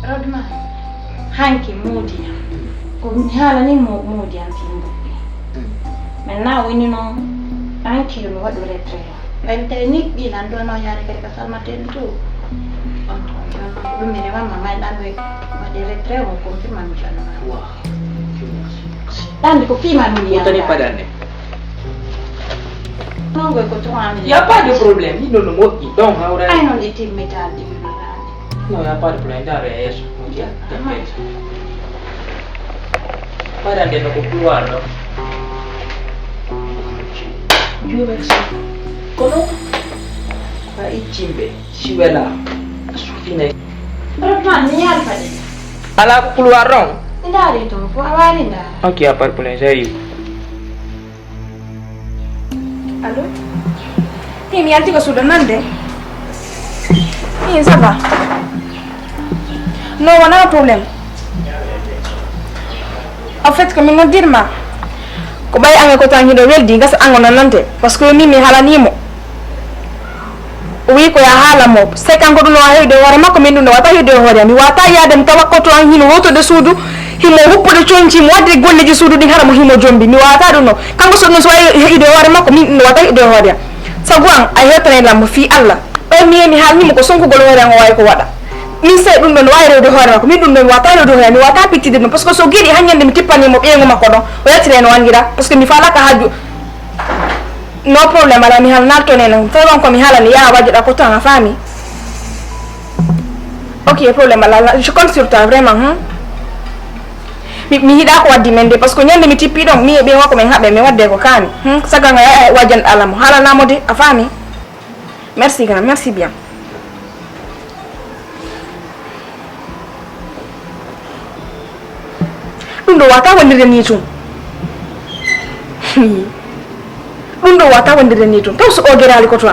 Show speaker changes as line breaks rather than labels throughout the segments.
Rodman. Hanki modi. Ko hala ni modi an timbubi. Maintenant wini no hanki no wadu retre. Ben teknik bilan do no yare ke kasal maten tu. Untuk mene mama mai dan we wadu retre ko confirma mi jana.
Wah.
Dan ko fima mi ya.
Utani padane.
Non go ko tuan.
Y a pas de problème. Ni no mo ki donc haura.
Ai non di tim metal di.
No, y a pas de problème. Dare eso. Ya. Para de no keluar no. Juga sih. Kono ka ichimbe siwela sufine.
Rodman ni alfa ni.
Ala keluar dong.
Ndari tu, fu awali nda.
Oke, apa boleh saya?
Allô? Mi alti ko sudah nande. Ça va? Non, on a un problème. En fait, comme on dit ma, ko bay anga ko tangi do weldi gas angona nante parce que mimi halani mo. Oui ko ya hala mo, c'est quand ko do hayde wara makko min do wata hayde hore mi wata ya dem tawakkoto an hino woto de suudu himo huppude cionci mo wadde golleji suudu din hara mo himo jombi mi wata do no kanko so no so hayde wara makko min do wata hayde hore sabuan ay hetane lam fi Allah o mi halni mo ko sonko gol hore ngo way ko wada min sey dum don wayre do hore makko min dum don wata do hore mi wata pittide no parce que so gidi hanyande mi tippani mo beengo makko don o yatire no wangira parce que mi fala ka haju no problème ala mi hal nalto nena fawon ko mi halani ya wajida ko tan fami. Ok problème ala je compte sur toi vraiment mi hida ko waddi mende parce que nyande mi tippi don mi be wako men habe mi wadde ko kani saga nga wajan alam hala namode afami. Merci grand, merci bien. Dundo wata wondirde ni tum. Dundo wata wondirde ni tum. Taw so o gerali ko to.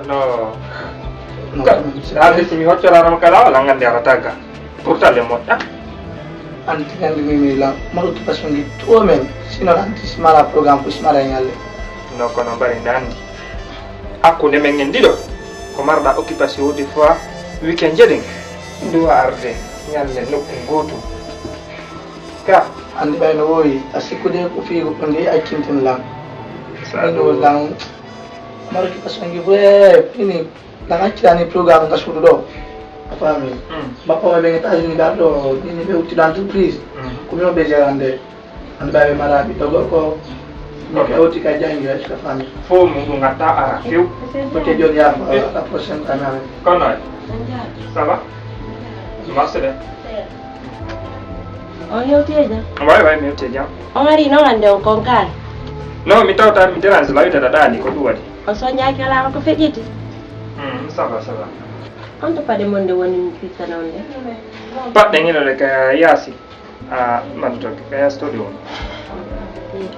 No. Ada sini hotel orang makala langan dia kataga. Portal le mota.
Anti kan mi la malu ki pasongi to men sino anti smala program ko smala ngale.
No kono bari ndandi. Aku ne mengen dido. Ko marda occupation des fois weekend jeding. Ndo arde nyalle no ngoto. Ka
Andi bay no woyi asikude ko fi ko ngi ay kintin lam. Sado lang malu ki pasongi ini nanga kirani program ka sudu do. Family. Bapa me ngeta ni dado ni be uti entreprise. Ko mi be jarande. Andi bay mara bi to ko ni uti ka jangi ya ka family.
Fo mu ngata ara fiu.
Ok John ya la prochaine caméra.
Kono. Ça va? Merci.
On yo tieja.
Vai mi uteja.
On ari no ande on konkar.
No mi tawta mi teran la yuta dani ko duwadi.
O so nyaaka la ko fejiti.
Ça va.
On to pade monde woni pizza na onde.
Pat ngene le ka yasi. Man to ka studio.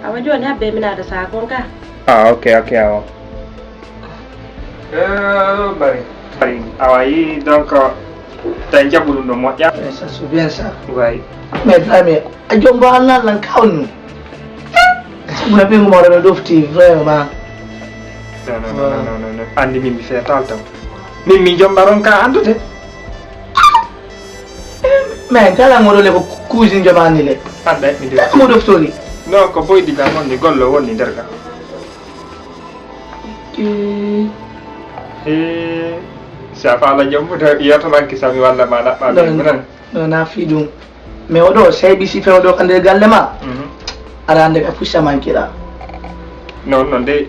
Awa joni habbe mina da sa konka.
Okay awo. Bari awai donc tanja bulu no mo ya.
Ça se bien ça.
Ouais.
Mais mais ajomba ala lan kaunu. Muna pingu mo na dofti vraiment.
No. Andi mi fe taltam. Mi jombaron ka andude.
Mais kala mo le ko cuisine jabani le.
Anda mi de.
Mo doftori.
No ko boy diga non ni gollo woni derga. Sa fa la jombu da yata manki sami walla ma na ba
non na fidum. Mais odo sai bisi fe odo kande galle ma. Ara ande ka fusa mankira.
Non de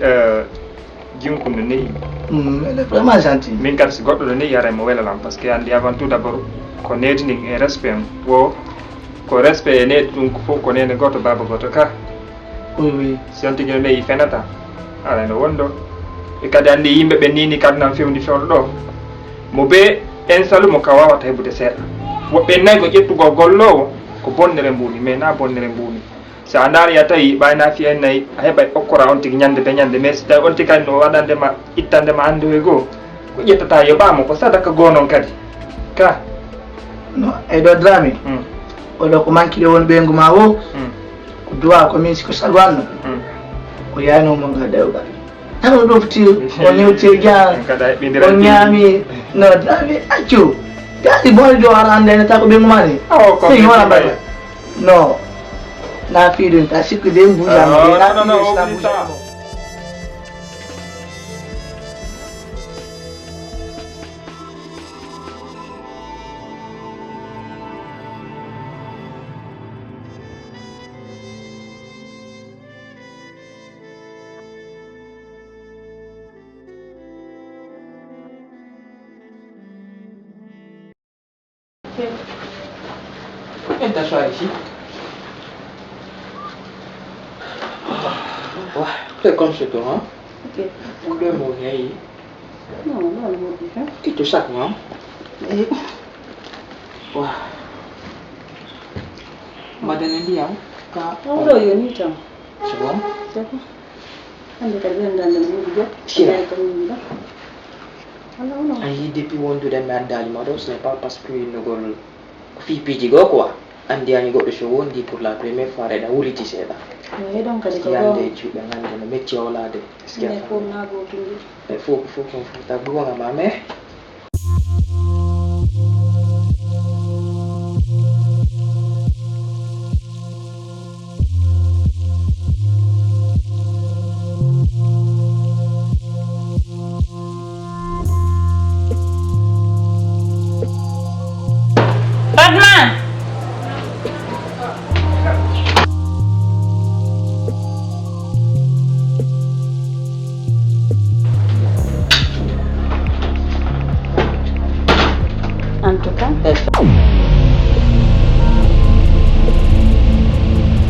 jinkum ne.
Elle est vraiment gentille.
Min kar si goddo ne yare mo wela lam parce que andi avant tout d'abord ko netning e respect wo ko respect ne dum ko fo ko ne goto baba goto ka.
Oui.
Si anti gene ne fenata ala no wondo e kadi andi yimɓe ɓe nini kadi nan fewndi fewɗo ɗo mo be en salu mo ka wawata heɓude seeɗa woɓɓe nayi ko ƴettugol gollowo ko bonnere mbuni mais na bonnere mbuni so a daari a tawi ɓayna fi en nayyi a heɓay okkora on tigui ñande ɓe ñande mais so tawi on tigui kadi no waɗandema ittandema hande e goho ko ƴettata yoɓama ko sadaka gonon kadi ka
no eɗo drame oɗo ko manquide won ɓeygu ma o ko duwa ko min siko salwanno o yaynomo ga dewgal tan o ɗofti o newti guian o ñaami no drame accu daɗi bone jo ara ande ene ta ko ɓeygu ma ni i wona mbaɗa non na fiiɗum ta sikku de mbujama
Entra só ici. Wah, c'est comme chez toi, hein?
Ok.
On doit mourir ici.
Non, non, non, déjà.
Qui te sac, non? Wah. Madame dia, ka.
Udah ya nih, Cang.
Sebelum?
Siapa? Kan dia kerja dan juga.
Siapa?
Halo.
Ayi depuis wondu dem andali ma do ce n'est pas parce que no gol fi piji go quoi andi ani go do so wondi pour la première fois reda wuliti seda
Ya dong kali ko.
yande ci be ngande no metti wala de est-ce que
ko na go kingi.
faut ta buwa nga mame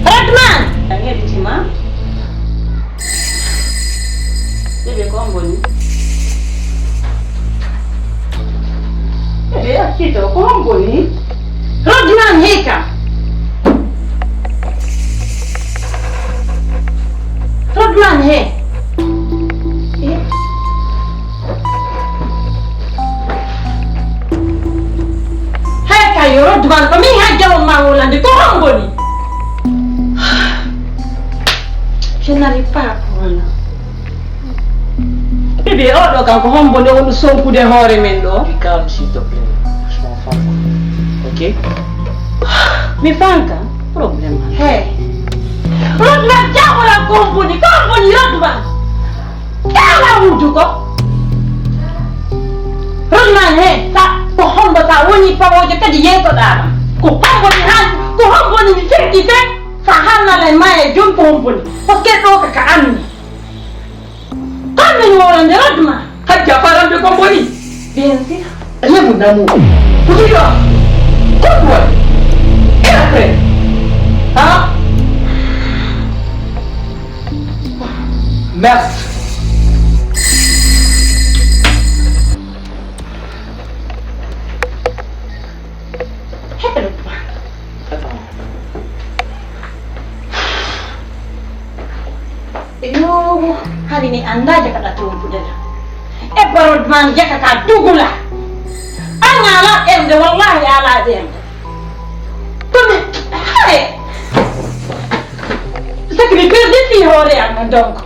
Radman! Tanya di cima. Dia kau amboni. Kita kau amboni. Radman heka. Radman he. Yo Radman kami hajar mangulan di kau amboni. Je n'arrive pas à prendre. Bébé, oh, donc encore un bonheur, nous sommes pour des horreurs, maintenant.
calme s'il te plaît je m'en fous ok
Mais Fanka, problème. Hey, Radman, jangan la compagnie, Radman. Jangan wujud kok. Radman, hey, tak pohon bata wuni pawo je kadi yeto dara. Ko compagnie han, ko compagnie ni fekki fe. Fahana le mai jom compagnie. Parce que do ka anni. Kan ni wala de Radman.
hajja faram de compagnie
Bien sûr.
rien mon amour pour toi quoi et après hein merci
Hey, Radman. Yo, hari ini anda aja kata tumpu dah. Radman jaka ka dugula. Angala em de wallahi ala dem. Comme hey. Sakri perdi fi hore am donc.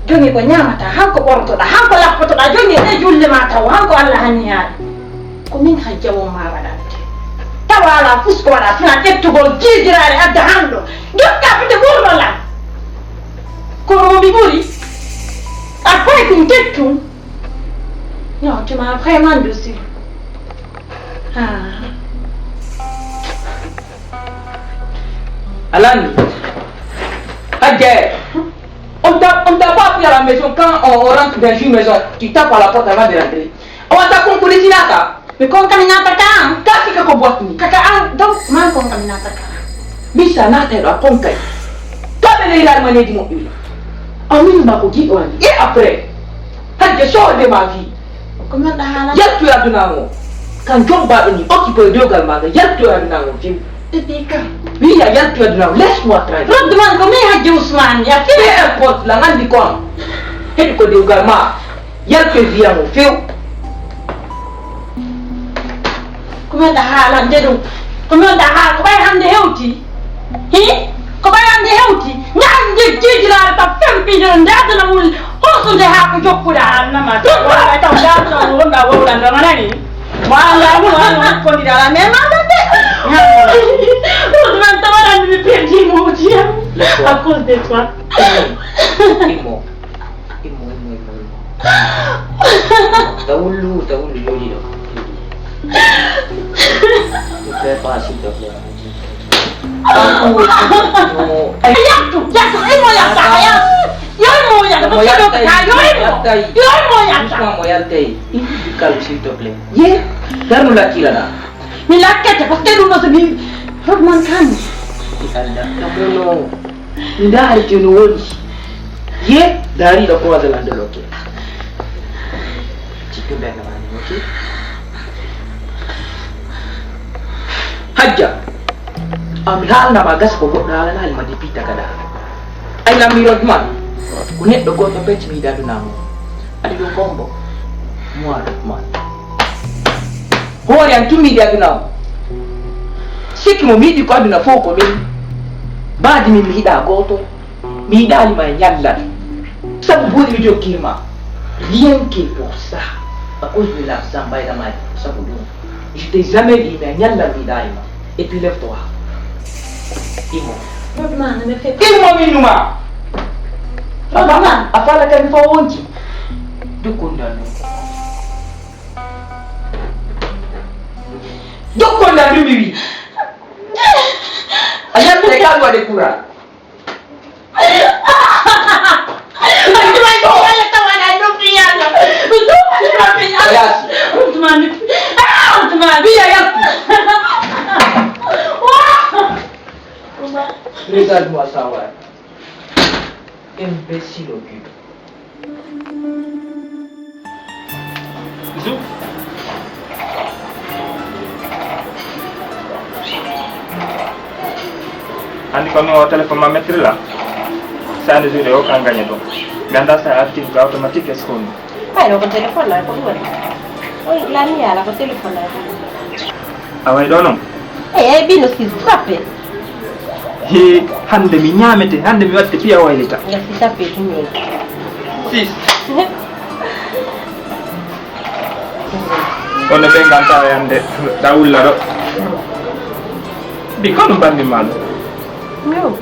Jongi ko nyamata hanko borto da hanko lappoto da jongi e julle mata hanko Allah haniya. Ko min hajjawo ma wadante. Tawala fusko wala fina tettugol jijirare adda hando. Jokka fite burno la. Ko mo mi buri. Après qu'une tête tout. Non, tu m'as vraiment dessus. Ah.
Alan, on t'a pas appris à la maison quand on rentre dans une maison, tu tapes à la porte avant de rentrer. On t'a compris si là.
Mais quand caminata kan,
Qu'est-ce que tu bois ni?
kaka an donc man quand caminata kan.
Bisa na te ra ponkai. Ka be le ila mane di mo. Amin ma ko giɗo ani. Et après. Hajja sohde ma fi.
Ko men da hala.
Yattu adunango. Kan jomba ni occupé dogal maga yattu adunango fi.
Dika.
Oui, ya yattu adunango. Laisse-moi tranquille.
Rodman ko me Haji Ousmane ya fi.
Peu importe la ngandi ko. Hedi ko dogal ma. Yattu viamo fi.
Ko men da hala ndedu. Ko men da hala ko bay hande hewti. Hi? Ko bay hande hewti. Ngande jijira ta fempi do ndadana mul. Hoso de ha ko jokkuda nama. Wala ta ndadana wonda wala ndana ni. Wala ko ni dala me ma de. Rodman tamara ni perdi moti. À cause de toi.
Imo. Taulu yoli do. Ne fais pas s'il te plaît.
Yaktu, imo yakta ya. Yoimo yakta, yoimo yakta.
Moyaltei. Calme s'il te plaît. Ye, darnu la kilana.
Mi lakkete parce que ɗum ɗo so mi Rodman kan.
Allah, kamono. Ndari teno woni. Ye, dari da ko azala ndelo ke. Cikku benn mani, ok? Hajja. Ami haalna ma gas ko goɗɗo haalana halima depuis tagada. Ay lammi Rodman. Ko neɗɗo goto pecci mi yiɗadunamo. Adi ɗum kombo. Moi Rodman. Hoore an tummi yiɗi adunamo. Sikki mo mi yiɗi ko aduna fof ko min. Baadi min mi yiɗa goto. Mi yiɗanima e ñallal. Sabu buuɗi mi jokkirma. Rien que pour ça. À cause de l'argent, Baïdama, ça vous donne. Je t'ai jamais dit, mais ñallal mi yiɗanima. Et puis lève-toi. Imo.
Rodman ne me fait pas.
Imo minuma.
Rodman.
Afala kan fa wonti. Dokkondan ɗum. Dokkondan ɗum mi wi. A yaltay kan waɗe courant. Regarde-moi ça, ouais. Imbécile au cul.
Bisous. Andi kono téléphone ma mettre là. Ça ne joue aucun gagnant. Mais anda ça active automatique est-ce qu'on.
Ay no ko téléphone la ko woni. Oy la ni ala ko téléphone la.
Ah ouais non.
Eh bino si frappé.
He hande mi nyamete hande mi watte piya waylita.
Ya si frappé tu ni.
Sis. On ne peut pas yande Daoul la do. Bi kono bambi man.
No.